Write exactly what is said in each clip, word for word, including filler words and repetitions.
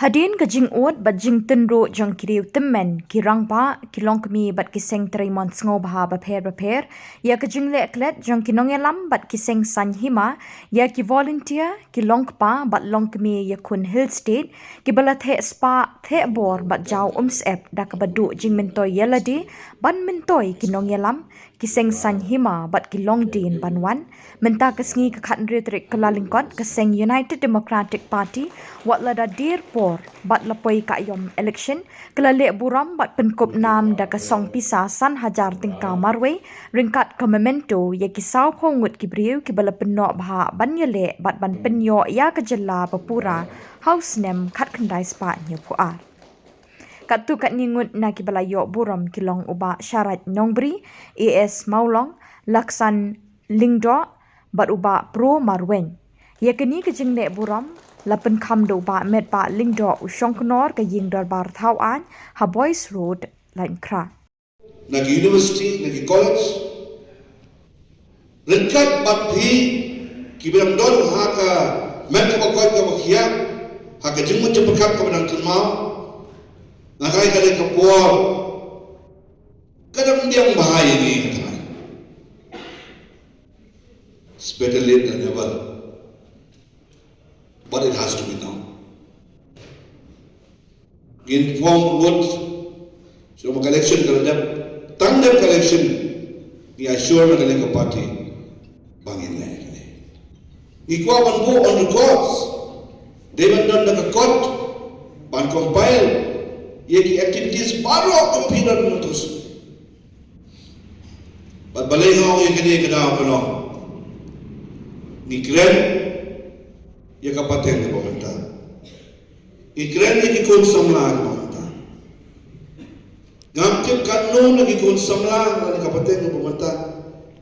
Hadien ka jingud bad jingtynruh jong ki riew tymmen, ki rangbah, ki longkmie bad ki seng trei mon sngewbha bapher bapher ïa ka jingleh klet jong ki nongïalam bad ki seng saiñ hima ïa ki volunteer, ki longkpa bad longkmie ïakhun Hill State kiba la theh spah theh bor bad jaw umsyep da kaba duh jingmyntoi ïalade ban myntoi ki nongïalam, ki seng saiñ hima bad ki longdien ban wan. Mynta ka sngi ka khathynriew tarik Kyllalyngkot, ka seng United Democratic Party, wat la da dier por bad la poi ka aïom election, ka la leh burom bad pynkup nam da ka song pisa san hajar tyngka marwei ryngkat ka memento ïa ki sawphew ngut ki briew kiba la pynnoh bha ban ïaleh bad ban pynïoh ïa ka jylla ba pura ha u snem khatkhyndai spah hynñiewphew ar. Katto katne ngut na kiba la ïoh burom ki long u Bah Sharait Nongbri, A S Mawlong, Laksan Lyngdoh bad u Bah Pro Marwein. Ïa kane ka jingleh burom la pynkham da u Bah Metbah Lyngdoh, u shongknor ka ïing dorbar Thawaiñ ha Boyce Road, Laitumkhrah. Na ki university, na ki college, ryngkat bad phi kiba dang don ha ka met kaba koit kaba khiah, ha ka jingmut jingpyrkhat kaba dang kynmaw, nga kynmaw ka dei ka por ka dang biang bha ïa ngi, nga kynmaw. It's better late than never. But it has to be now. Ngin form vote. Shuwa ba ka election ka la dep, tang dep ka election, ngi assure na kane ka party ba ngin leh ïa kane. Ngi kwah ban buh on records. Dei ban don da ka kot ban compile ïa ki activities baroh kum phi don mynta. Bad balei nga ong ïa kane ka daw ka long? Ngi kren ïa ka pateng kaba mynta. Ngi kren ïa ki khun samla kaba mynta. Ngam tip katno na ki khun samla na ka pateng kaba mynta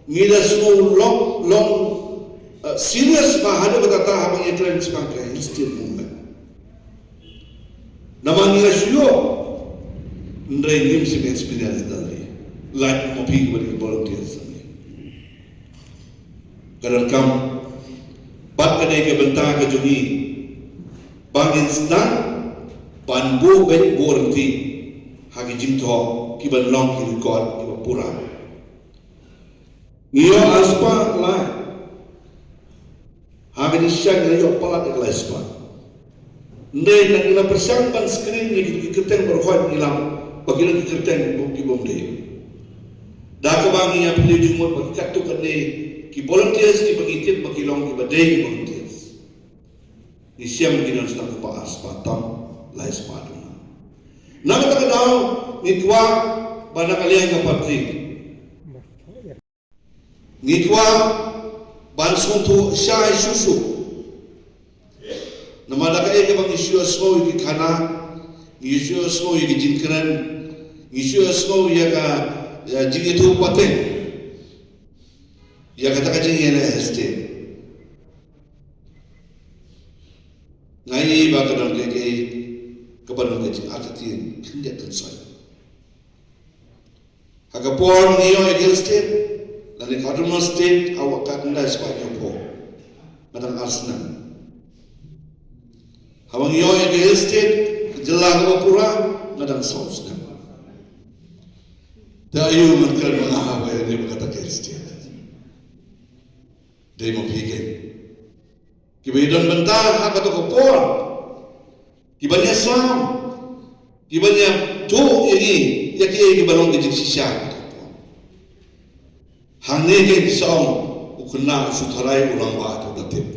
ngi la sngew long, long, uh, serious bha haduh katta haba ngi kren shaphang ka Hill State Movement. Namar ngi la shu ïoh, hynrei ngim shym experience da lei. Lait ma phi kiba dei ki volunteers. Ka donkam bad ka dei ka bynta ka jong ngi ba ngin sdang ban buh beit buh rynti ha ki jingthoh kiban long ki record kiba pura. Ngi ïoh arspah lai. Ha ka jingshisha ngi la ïoh palat ïa ka lai spah. Hynrei ngi la pyrshang ban screen ïa ki kyrteng baroh, ngi lam ba ki long ki kyrteng ki bym dei. Da kaba ngi ïa pynlong jingmut ba ki katto katne ki volunteers kiba ngi tip ba ki long kiba dei ki volunteers, ngi shem ki don sdang kaba arspah tam, lai spah duna. Na kata ka daw ngi kwah ba na ka liang ka party ngi kwah ban sngewthuh shai shuh shuh. Namar da kaei kaba ngi shu ïohsngew ïa ki khana, ngi shu ïohsngew ïa ki jingkren, ngi shu ïohsngew ïa ka, ïa jingïathuh pateng ïa kata ka jingïaleh Hill State. Nga i ba ka don kaei kaba don ka jingartatien khyndiat khynsoit. Ha ka por ngi ïoh ïa ka Hill State lane ka Autonomous State ha u khatkhyndai spah hynñiewphew, nga dang ar snem. Haba ngi ïoh ïa ka Hill State, ka jylla kaba pura, nga dang saw snem. Te aïu ngan kren ma nga haba ïa kata ka Hill State? Dei ma phi keiñ kiba ïadon bynta ha kato ka por, kiban ïasam, kiban ïathuh ïa ngi ïa kiei kiba long ka jingshisha. Hangne keiñ ki sa ong, u khynnah u shu tharai, u rangbah te u da tip.